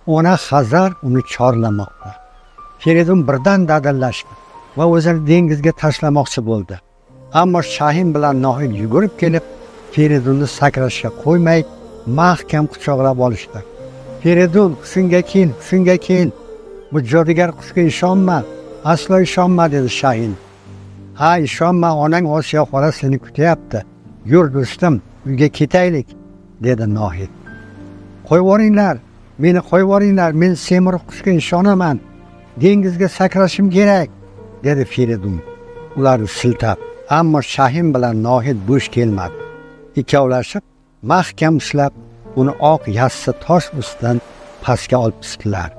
Ona Xazar uni chorlamoqda. Feridun birdan dadillashdi va o'zini dengizga tashlamoqchi bo'ldi. Ammo Shahin bilan Nohid yugurib kelib, Feridunni sakrashga qo'ymay, mahkam quchoqlab olishdi. Feridun, hushingga kel, hushingga kel. Bu jodugar qushga ishonma, aslo ishonma, dedi Shahin. Ha, ishonma, onang Osiyo xola seni kutyapti. Yur do'stim, uyga ketaylik, dedi Nohid. Qo'yib yuboringlar, meni qo'yib yuboringlar, men semirib qushga ishonaman. Dengizga sakrashim kerak, dedi Feridun ularni siltab. Ammo Shahin bilan Nohid bo'sh kelmadi. Ikkovlashib mahkam ushlab, uni oq yassi tosh ustidan pastga olib tushdilar.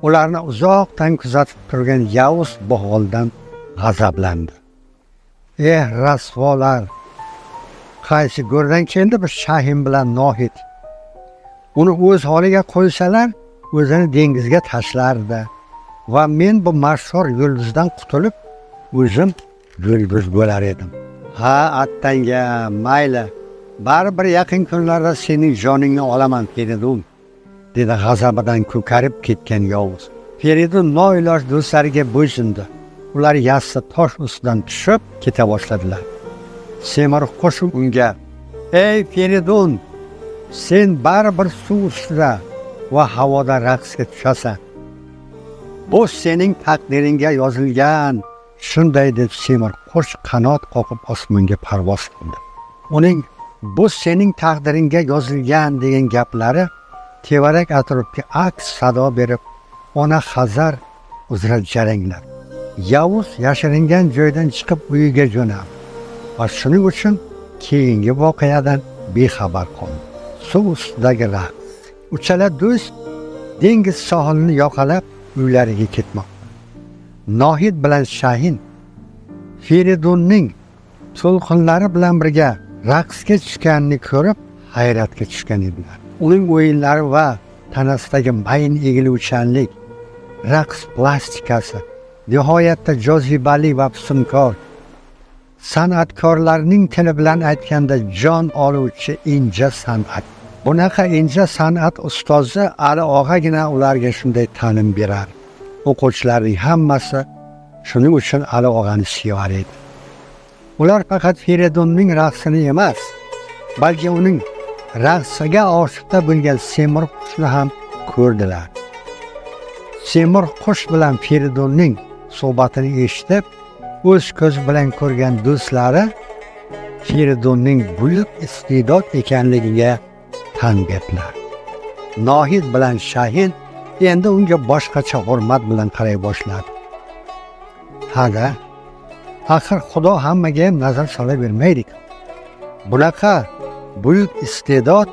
Ularni uzoqdan kuzatib turgan Yavuz bu holdan g'azablandi. Eh, rasvolar! Qaysi go'rdan keldi bu Shahin bilan Nohid? Uni o'z holiga qo'ysalar, o'zini dengizga tashlardi va men bu mashhur yulduzdan qutulib, o'zim yulduz bo'lar edim. Ha, attanga, mayli. Baribir yaqin kunlarda sening joningni olaman, Feridun, dedi g'azabidan ko'karib ketgan Yovuz. Feridun noiloj do'stlariga bo'ysundi. Ular yassi tosh ustidan tushib keta boshladilar. Semirib qush unga: "Ey Feridun, sen baribir suv ustida va havoda raqsga tushasan. Bu sening taqdiringga yozilgan." Shunday deb Semir qush qanot qoqib osmonga parvoz qildi. Uning "bu sening taqdiringga yozilgan" degan gaplari tevarak atrofga aks sado berib, ona Xazar uzra jarangladi. Yavuz yashiringan joydan chiqib uyiga jo'nadi va shuning uchun keyingi voqeadan bexabar qoldi. Suv ustidagi raqs. Uchala do'st dengiz sohilini yoqalab uylariga ketmoqda. Nohid bilan Shahin Feridunning to'lqinlari bilan birga raqsga tushganini ko'rib hayratga tushgan edilar. Uning o'yinlari va tanasidagi mayin egiluvchanlik, raqs plastikasi nihoyatda jozibali va fusunkor. San'atkorlarning tili bilan aytganda jon oluvchi inja san'at. Bunaqa inja san'at ustozi Ali og'agina ularga shunday ta'lim berar. O'quvchilarning hammasi shuning uchun Ali og'ani sevar edi. Ular faqat Feridunning raqsini emas, balki uning raqsiga oshifta bo'lgan Semurg qushni ham ko'rdilar. Semurg qush bilan Feridunning suhbatini eshitib, o'z ko'zi bilan ko'rgan do'stlari Feridunning buyuk iste'dod ekanligiga tan berdilar. Nohid bilan Shahin endi unga boshqacha hurmat bilan qaray boshladi. Ha-da, axir Xudo hammaga ham nazar solavermaydi. Bunaqa buyuk iste'dod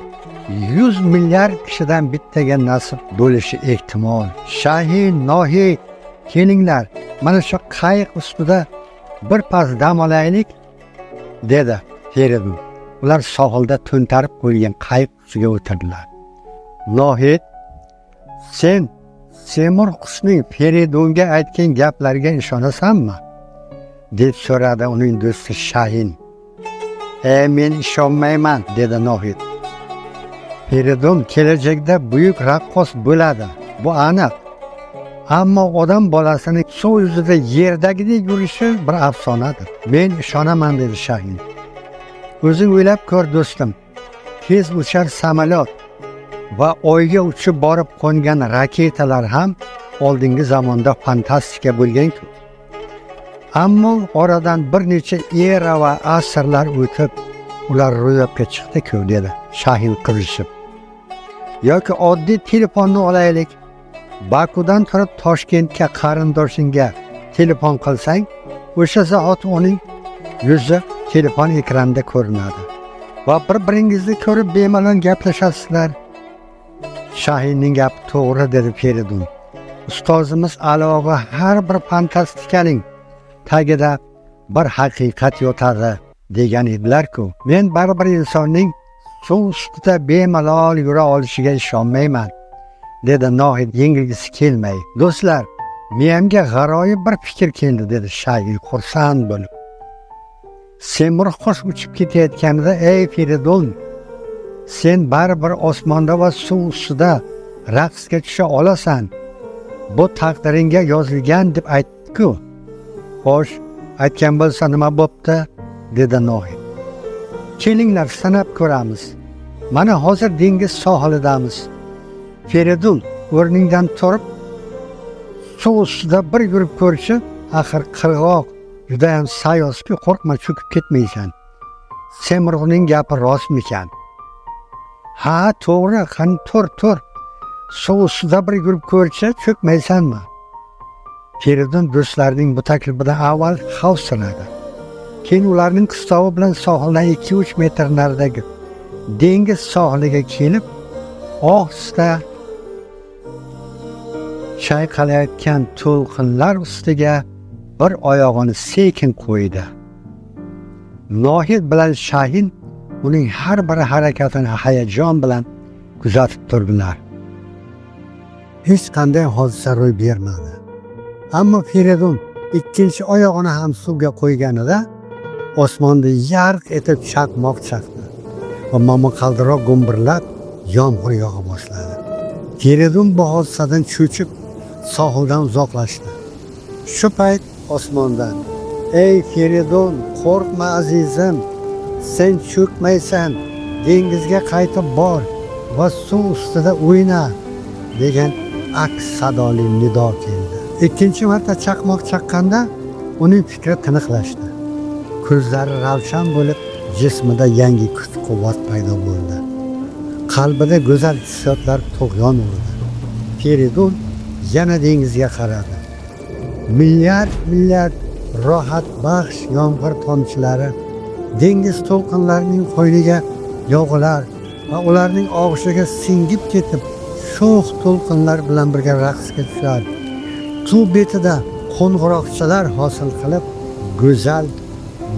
100 milliard kishidan bittaga nasib bo'lishi ehtimol. Shahin, Nohid, kelinglar, mana shu qayiq ustida bir pas dam olaylik, dedi Feridun. Ular sohilda to'ntarib qo'yilgan qayiq ustiga o'tirdilar. Nohid, sen Semur qushning Feridunga aytgan gaplariga ishonasanmi? Deb so'radi uning do'sti Shahin. Men ishonmayman, dedi Nohid. Feridun kelajakda buyuk raqqos bo'ladi, bu aniq. Ammo odam bolasining suv yuzida yerdagidek yurishi bir afsonadir. Men ishonaman, dedi Shahin. O'zing o'ylab ko'r do'stim. Tez uchar samolyot va oyga uchib borib qo'ngan raketalar ham oldingi zamonda fantastika bo'lgan-ku. Ammo oradan bir necha era va asrlar o'tib, ular ro'yobga chiqdi-ku, dedi Shahin qizishib. Yoki oddiy telefonni olaylik. Bakudan turib Toshkentga qarindoshingga telefon qilsang, o'sha zahoti uning yuzi telefon ekranida ko'rinadi va bir-biringizni ko'rib bemalol gaplashasizlar. Shahinning gapi to'g'ri, dedi Feridun. Ustozimiz A'lo har bir fantastikaning tagida bir haqiqat yotadi degan edilar-ku. Men baribir insonning suv ustida bemalol yura olishiga ishonmayman, dedi Nohid yengilgisi kelmay. Do'stlar, miyamga g'aroyib bir fikr keldi, dedi Shahin xursand bo'lib. Semurg' qush uchib ketayotganida, ey Feridun, sen baribir osmonda va suv ustida raqsga tusha olasan. Bu taqdiringga yozilgan deb aytdi-ku. Xo'sh, aytgan bo'lsa nima bo'pti? Dedi Nohid. Kelinglar, sinab ko'ramiz. Mana hozir dengiz sohilidamiz. Feridun o'rningdan turib suv ustida bir yurib ko'rchi, axir qirg'oq judayam sayozku, qo'rqma, cho'kib ketmaysan. Semurg'ning gapi rostmikan? Ha, to'g'ri, qani tur. Suv ustida bir yurib ko'rchi, cho'kmaysanmi? Feridun do'stlarining bu taklifidan avval xavfsiradi. Keyin ularning qistovi bilan sohildan 2-3 metr naridagi dengiz sohiliga kelib, ohista chayqalayotgan to'lqinlar ustiga bir oyog'ini sekin qo'ydi. Nohid bilan Shahin uning har bir harakatini hayajon bilan kuzatib turdilar. Hech qanday hodisa ro'y bermadi. Ammo Feridun ikkinchi oyog'ini ham suvga qo'yganida osmonda yarq etib chaqmoq chaqdi va momaqaldiroq gumburlab yomg'ir yog'a boshladi. Feridun bu hodisadan cho'chib sohildan uzoqlashdi. Shu payt osmondan: "Ey Feridun, qo'rqma azizim, sen cho'kmaysan, dengizga qaytib bor va suv ustida o'yna" degan aks sadoli nido keldi. Ikkinchi marta chaqmoq chaqqanda uning fikri tiniqlashdi. Ko'zlari ravshan bo'lib, jismida yangi kuch-quvvat paydo bo'ldi. Qalbida go'zal hissiyotlar tug'yon urdi. Feridun yana dengizga qaradi. Milliard milliard rohatbaxsh yomg'ir tomchilari dengiz to'lqinlarining qo'yniga yog'ilar va ularning og'ushiga singib ketib, sho'x to'lqinlar bilan birga raqsga tushar. Suv betida qo'ng'iroqchalar hosil qilib, go'zal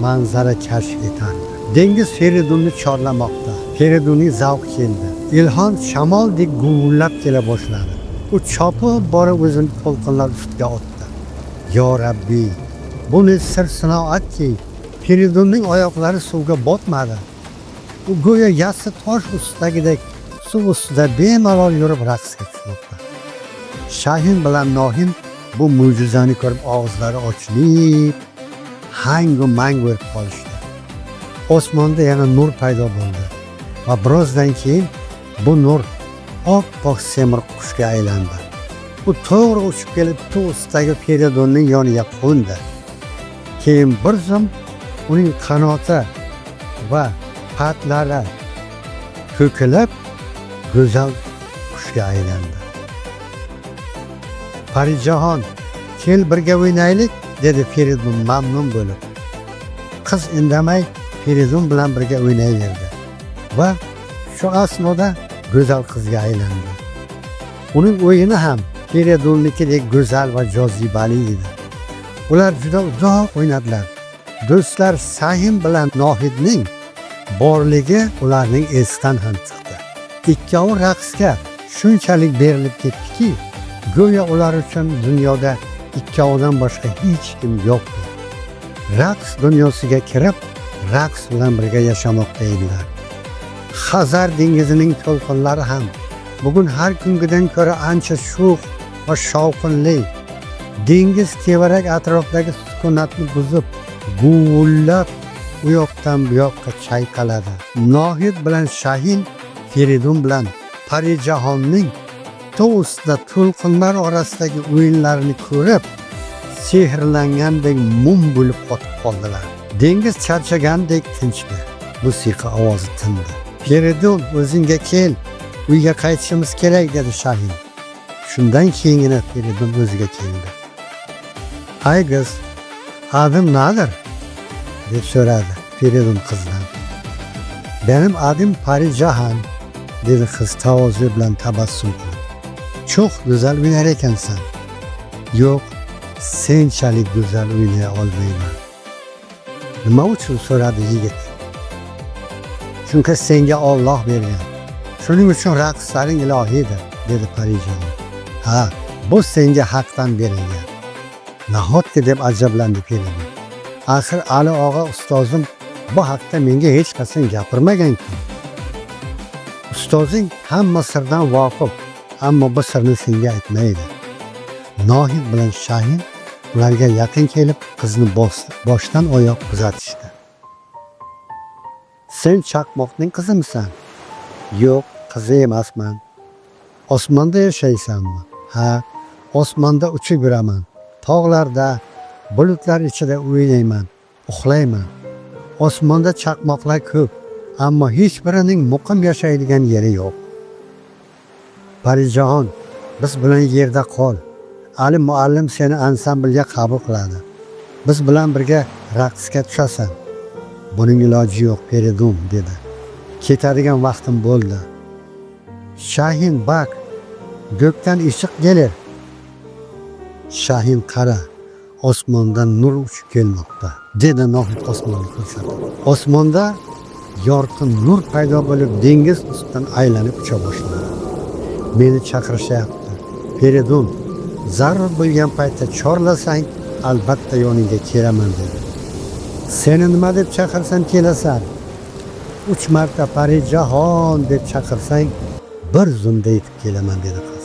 manzara kashf etardi. Dengiz Feridunni chorlamoqda. Feridunning zavqi keldi. Ilhom shamoldek guvillab kela boshladi. U chopib borib o'zini to'lqinlar ustiga otdi. Yo Rabbiy, bu ne sir sinoatki, Feridunning oyoqlari suvga botmadi. U go'yo yassi tosh ustidagidek suv ustida bemalol yurib raqsga tushmoqda. Shahin bilan Nohin bu mo'jizani ko'rib og'izlari ochilib, hangu mang bo'lib qolishdi. Osmonda yana nur paydo bo'ldi va birozdan keyin bu nur oppoq semir qushga aylandi. U to'g'ri uchib kelib tug' ustidagi Feridunning yoniga qo'ndi. Keyin bir zum uning qanoti va patlari to'kilib, go'zal qushga aylandi. "Parijahon, kel birga o'ynaylik", dedi Feridun mamnun bo'lib. Qiz indamay Feridun bilan birga o'ynayverdi va shu asnoda go'zal qizga aylandi. Uning o'yini ham Feridunnikidek go'zal va jozibali edi. Ular juda uzoq o'ynadilar. Do'stlar Shahin bilan Nohidning borligi ularning esidan ham chiqdi. Ikkovi raqsga shunchalik berilib ketdiki, go'yo ular uchun dunyoda ikkovidan boshqa hech kim yo'q. Raqs dunyosiga kirib, raqs bilan birga yashamoqda edilar. Xazar dengizining to'lqinlari ham bugun har kungidan ko'ra ancha sho'x va shovqinli. Dengiz tevarak atrofdagi sukunatni buzib, guvillab u yoqdan bu yoqqa chayqaladi. Nohid bilan Shahin Feridun bilan Parijahonning tog' ustida to'lqinlar orasidagi o'yinlarini ko'rib, sehrlangandek mum bo'lib qotib qoldilar. Dengiz charchagandek tinchdi. Musiqa ovozi tindi. "Feridun, o'zingga kel, uyga qaytishimiz kerak", dedi Shahin. Shundan keyingina Feridun o'ziga keldi. "Ay qiz, adım nedir?" deb so'radi Feridun qizdan. "Benim adım Parijahan", dedi qiz tavozu bilan tabassum qilib. "Çok güzel o'ynar ekansan. Yo'q, senchalik go'zal o'ynay olmayman. Nima uchun, so'radi yigit. Chunki senga Olloh bergan. Shuning uchun raqslaring ilohiydir, dedi Parijon. Ha, bu senga haqdan berilgan. Nahotki, deb ajablandi Feridun. Axir Ali og'a ustozim bu haqda menga hech qachon gapirmagan-ku. Ustozing hamma sirdan voqif, ammo bu sirni senga aytmaydi. Nohid bilan Shahin ularga yaqin kelib, qizni boshdan oyoq kuzatishdi. Sen chaqmoqning qizimisan? Yo'q, qizi emasman. Osmonda yashaysanmi? Ha, osmonda uchib yuraman. Tog'larda, bulutlar ichida o'ynayman, uxlayman. Osmonda chaqmoqlar ko'p, ammo hech birining muqim yashaydigan yeri yo'q. Parijon, biz bilan yerda qol. Ali muallim seni ansamblga qabul qiladi. Biz bilan birga raqsga tushasan. Buning iloji yo'q, Feridun, dedi. Ketadigan vaqtim bo'ldi. Shahin, bak, gökdan ışık gelir. Shahin, qara, osmondan nur uchib kelmoqda, dedi Nohid osmonni ko'rsatib. Osmonda yorqin nur paydo bo'lib, dengiz ustidan aylanib ucha boshladi. Meni chaqirishyapti. Feridun, zarur bo'lgan paytda chorlasang, albatta yoningga kelaman, dedi. Seni nima deb chaqirsam kelasan? 3 marta Parijahon deb chaqirsang, bir zumda yetib kelaman, dedi qiz.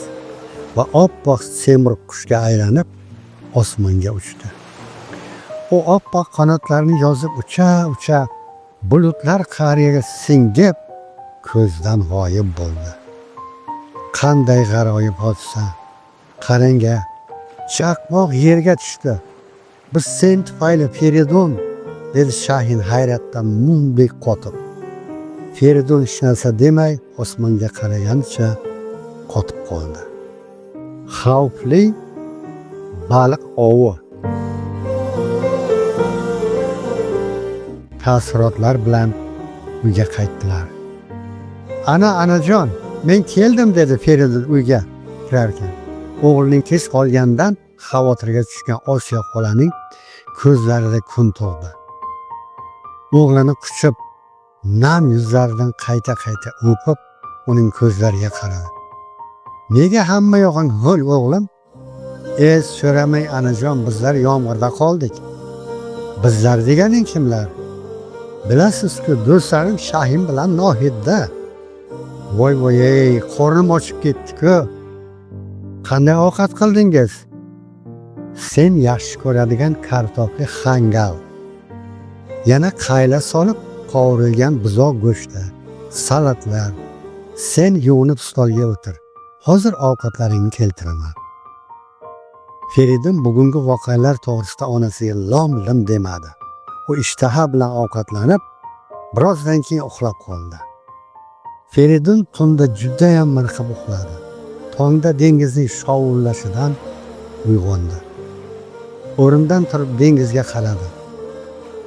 Va oppoq semurg qushga aylanib osmonga uchdi. U oppoq qanotlarini yozib ucha-ucha bulutlar qa'riga singib ko'zdan g'oyib bo'ldi. Qanday g'aroyib hodisa! Qarang-a, chaqmoq yerga tushdi. Bu sen tufayli, Feridun, dedi Shahin hayratdan mumdek qotib. Feridun hech narsa demay osmonga qaragancha qotib qoldi. Xavfli baliq ovi. Taassurotlar bilan uyga qaytdilar. Ana, anajon, men keldim, dedi Feridun uyga kirarkan. O'g'lining kech qolganidan xavotirga tushgan Osiyo xolaning ko'zlarida kun tug'di. O'g'lini quchib, nam yuzlaridan qayta-qayta o'pib, uning ko'zlariga qaradi. Nega hamma yog'ing ho'l, o'g'lim? So'ramang, anajon, bizlar yomg'irda qoldik. Bizlar deganing kimlar? Bilasiz-ku, do'stlarim Shahin bilan Nohidda. Voy voy, ey, qornim ochib ketdi-ku. Qanday ovqat qildingiz? Sen yaxshi ko'radigan kartofli hangal. Yana qayla solib qovurilgan buzoq go'shti, salatlar. Sen yuvinib stolga o'tir. Hozir ovqatlaringni keltiraman. Feridun bugungi voqealar to'g'risida onasiga lom-lim demadi. U ishtaha bilan ovqatlanib, birozdan keyin uxlab qoldi. Feridun tunda judayam mirqib uxladi. Tongda dengizning shovullashidan uyg'ondi. O'rnidan turib dengizga qaradi.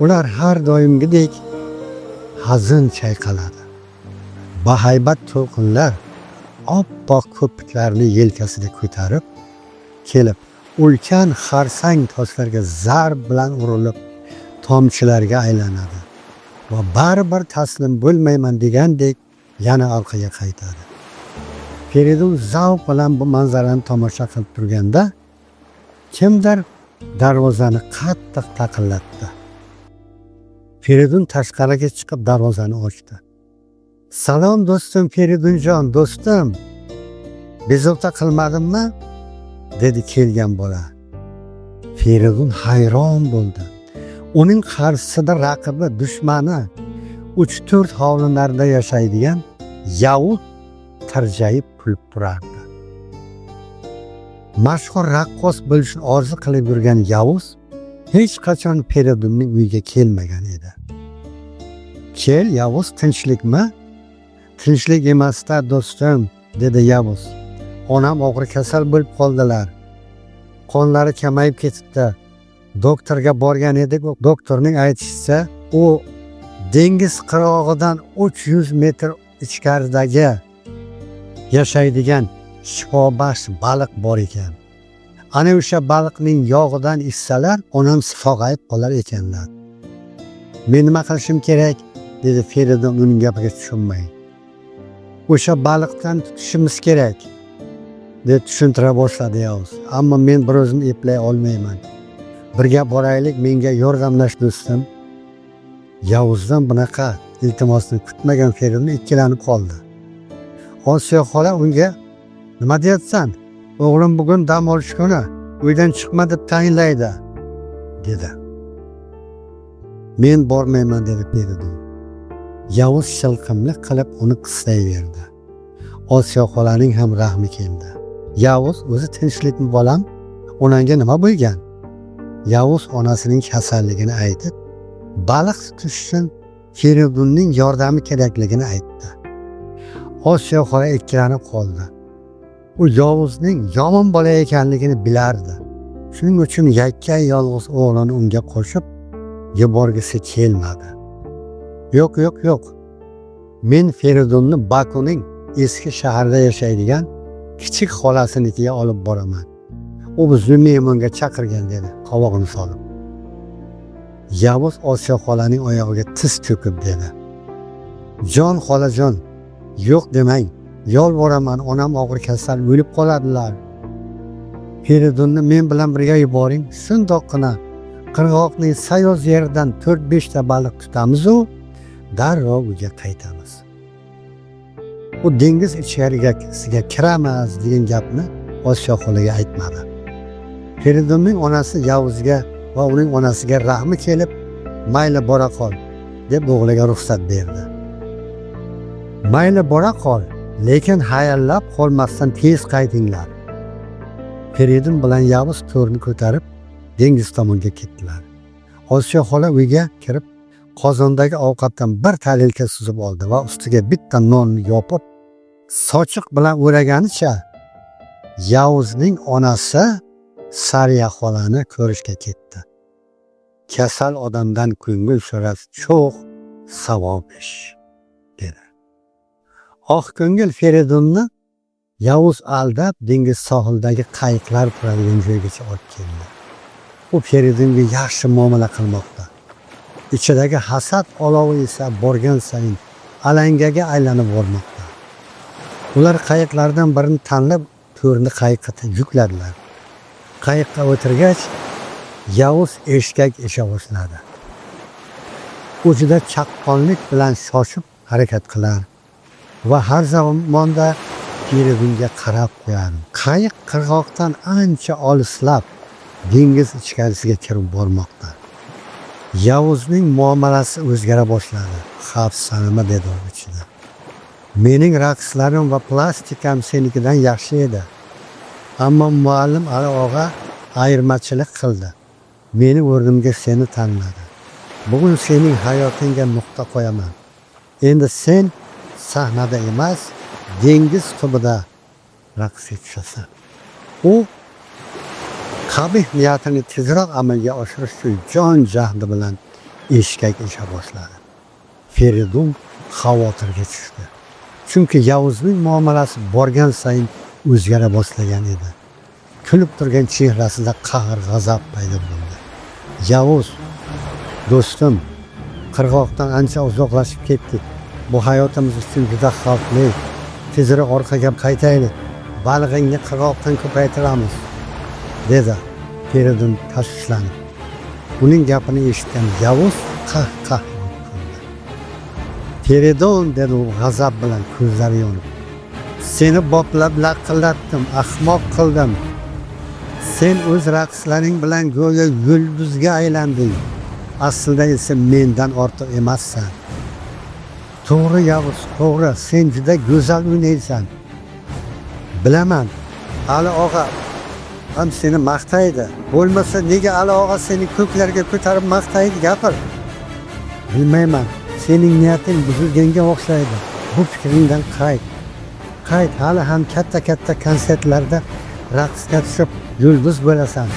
Ular har doimgidek hazin chayqaladi. Bahaybat to'lqinlar oppoq ko'piklarni yelkasida ko'tarib kelib, ulkan xarsang toshlarga zarb bilan urilib, tomchilarga aylanadi va baribir taslim bo'lmayman degandek yana orqaga qaytadi. Feridun zavq bilan bu manzarani tomosha qilib turganda, kimdir darvozani qattiq taqillatdi. Feridun tashqariga chiqib darvozani ochdi. Salom do'stim Feridunjon, do'stim. Bezovta qilmadimmi? Dedi kelgan bola. Feridun hayron bo'ldi. Uning qarshisida raqibi, dushmani 3-4 hovli narida yashaydigan Yavuz tirjayib kulib turardi. Mashhur raqqos bo'lishni orzu qilib yurgan Yavuz hech qachon Feridunning uyiga kelmagan edi. Kel Yavuz, tinchlikmi? Tinchlik emasda do'stim, dedi Yavuz. Onam og'ir kasal bo'lib qoldilar. Qonlari kamayib ketibdi. Doktorga borgan edik. Doktorning aytishicha, u dengiz qirg'og'idan 300 metr ichkaridagi yashaydigan shifobaxsh baliq bor ekan. Ana o'sha baliqning yog'idan ichsalar, onam sog'ayib qolar ekanlar. Men nima qilishim kerak? Dedi Feridun uning gapiga tushunmay. O'sha baliqdan tutishimiz kerak, deb tushuntira boshladi Yovuz. Ammo men bir o'zim eplay olmayman. Birga boraylik, menga yordamlash do'stim. Yovuzdan bunaqa iltimosni kutmagan Feridun ikkilanib qoldi. Osiyo xola unga: "Nima deyapsan? O'g'lim bugun dam olish kuni, uydan chiqma deb tayinlaydi", dedi. Men bormayman, dedi Feridun. Yovuz shilqimlik qilib uni qistayverdi. Osiyo xolaning ham rahmi keldi. Yovuz, o'zi tinchlikmi bolam? Onangga nima bo'lgan? Yovuz onasining kasalligini aytib, baliq tutish uchun Feridunning yordami kerakligini aytdi. Osiyo xola ikkilanib qoldi. U Yovuzning yomon bola ekanligini bilardi. Shuning uchun yakka yolg'iz o'g'lini unga qo'shib yuborgisi kelmadi. Yo'q, yo'q, yo'q. Men Feridunni Bakuning eski shaharida yashaydigan kichik xolasinikiga olib boraman. U bizni mehmonga chaqirgan, dedi qovog'ini solib. Yovuz Osiyo xolaning oyog'iga tiz cho'kib dedi: Jon xolajon, yo'q demang. Yolvoraman, onam og'ir kasal, o'lib qoladilar. Feridunni men bilan birga yuboring. Shundoqqina qirg'oqning sayoz yeridan 4-5 ta baliq tutamiz-u, darrov uyga qaytamiz. U dengiz ichkarisiga kiramiz degan gapni Osiyo xolaga aytmadi. Feridunning onasi Yovuzga va uning onasiga rahmi kelib, mayli bora qol, deb o'g'liga ruxsat berdi. Mayli bora qol, lekin hayallab qolmasdan tez qaytinglar. Feridun bilan Yovuz to'rni ko'tarib dengiz tomonga ketdilar. Osiyo xola uyga kirib, qozondagi ovqatdan bir tarelka suzib oldi va ustiga bitta nonni yopib, sochiq bilan o'raganicha Yovuzning onasi Sariya xolani ko'rishga ketdi. Kasal odamdan ko'ngil so'rash cho'x savob ish, dedi. Oq ko'ngil Feridunni Yovuz aldab dengiz sohilidagi qayiqlar turadigan joygacha olib keldi. U Feridunga yaxshi muomala qilmoqda. Ichidagi hasad olovi esa borgan sayin alangaga aylanib bormoqda. Ular qayiqlardan birini tanlab, to'rni qayiqqa yukladilar. Qayiqqa o'tirgach, Yovuz eshkak esha boshladi. U juda chaqqonlik bilan shoshib harakat qilar va har zamonda Feridunga qarab qo'yardi. Qayiq qirg'oqdan ancha olislab dengiz ichkarisiga kirib bormoqda. Yovuzning muomalasi o'zgara boshladi. Xavf sanama, dedi u ichida. Mening raqslarim va plastikam senikidan yaxshi edi. Ammo muallim Ali og'a ayirmachilik qildi. Meni o'rnimga seni tanladi. Bugun sening hayotingga nuqta qo'yaman. Endi sen sahnada emas, dengiz tubida raqsga tushasan. U qabih niyatini tezroq amalga oshirish uchun jon jahdi bilan eshkak esha boshladi. Feridun xavotirga tushdi. Chunki Yovuzning muomalasi borgan sayin o'zgara boshlagan edi. Kulib turgan chehrasida qahr g'azab paydo bo'ldi. Yovuz, do'stim, qirg'oqdan ancha uzoqlashib ketdik. Bu hayotimiz uchun juda xavfli. Tezroq orqaga qaytaylik. Balig'ingni qirg'oqdan ko'paytiramiz, dedi Feridun tashvishlanib. Uning gapini eshitgan Yovuz qah qah kuldi. Feridun, dedi u g'azab bilan ko'zlari yonib. Seni boplab laqillatdim, ahmoq qildim. Sen o'z raqslaring bilan go'yo yulduzga aylanding. Aslida esa mendan ortiq emassan. To'g'ri Yovuz, to'g'ri, sen juda go'zal o'ynaysan. Bilaman, Ali og'a ham seni maqtaydi. Bo'lmasa nega Ali og'a seni ko'klarga ko'tarib maqtaydi, gapir. Bilmayman, sening niyating buzilganga o'xshaydi. Bu fikringdan qayt. Qayt, hali ham katta-katta konsertlarda raqsga tushib yulduz bo'lasan,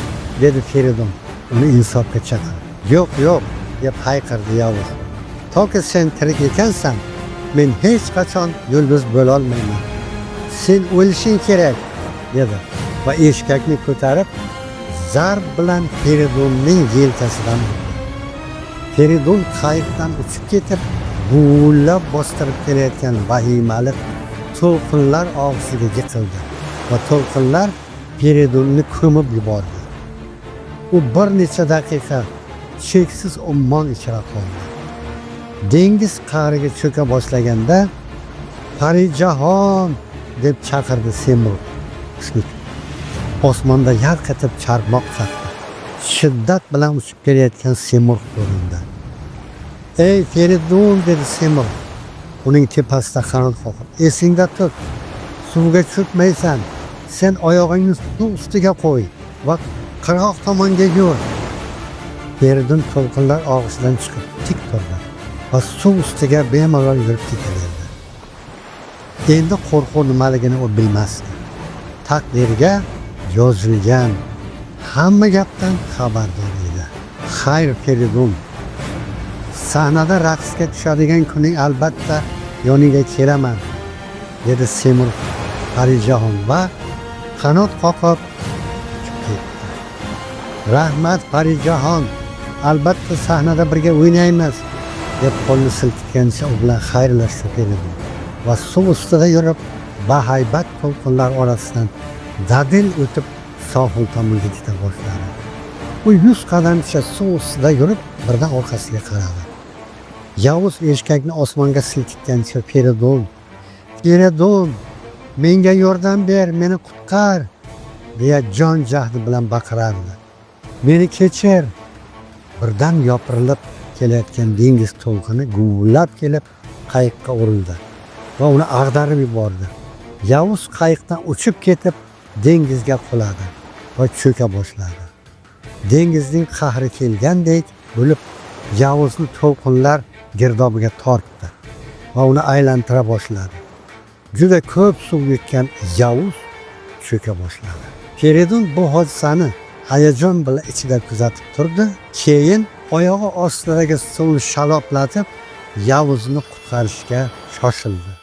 dedi Feridun uni insofga chaqirib. Yo'q, yo'q, deb hayqirdi Yovuz. Toki sen tirik ekansan, men hech qachon yulduz bo'lolmayman. Sen o'lishing kerak, dedi. Va eshkakni ko'tarib, zarb bilan Feridunning yelkasidan urdi. Feridun qayiqdan uchib ketib, guvillab bostirib kelayotgan vahimali to'lqinlar og'ziga yiqildi va to'lqinlar Feridunni ko'mib yubordi. U bir necha daqiqa cheksiz ummon ichra qoldi. Dengiz qa'riga cho'ka boshlaganda, "Parijahon!" deb chaqirdi Semurg. Osmonda yarq etib charmoq chaqdi. Shiddat bilan uchib kelayotgan Semurg ko'rindi. "Ey Feridun!" dedi Semurg uning tepasida qanot qoqib. "Esingda tut, suvga cho'kmaysan. Sen oyog'ingni suv ustiga qo'y va qirg'oq tomonga yur." Feridun to'lqinlar og'ishidan chiqib tik turdi va suv ustiga bemalol yurib ketaverdi. Endi qo'rquv nimaligini u bilmasdi. Taqdirga yozilgan hamma gapdan xabardor edi. "Xayr, Feridun, sahnada raqsga tushadigan kuning albatta yoningga kelaman", dedi Semurg Parijahon va qanot qoqib uchib ketdi. "Rahmat, Parijahon, albatta sahnada birga o'ynaymiz", deb qo'lini silkitgancha u bilan xayrlashdi Feridun va suv ustida yurib, bahaybat to'lqinlar orasidan dadil o'tib, sohil tomonga keta boshladi. U 100 qadamcha suv ustida yurib, birdan orqasiga qaradi. Yovuz eshkakni osmonga silkitgancha, "Feridun, Feridun, menga yordam ber, meni qutqar!" deya jon jahdi bilan baqirardi. "Meni kechir!" Birdan yopirilib kelayotgan dengiz to'lqini guvillab kelib qayiqqa urildi va uni ag'darib yubordi. Yovuz qayiqdan uchib ketib, dengizga quladi va cho'ka boshladi. Dengizning qahri kelgandek bo'lib, Yovuzni to'lqinlar girdobiga tortdi va uni aylantira boshladi. Juda ko'p suv yutgan Yovuz cho'ka boshladi. Feridun bu hodisani hayajon bilan ichida kuzatib turdi. Keyin oyog'i ostidagi suvni shaloplatib, Yovuzni qutqarishga shoshildi.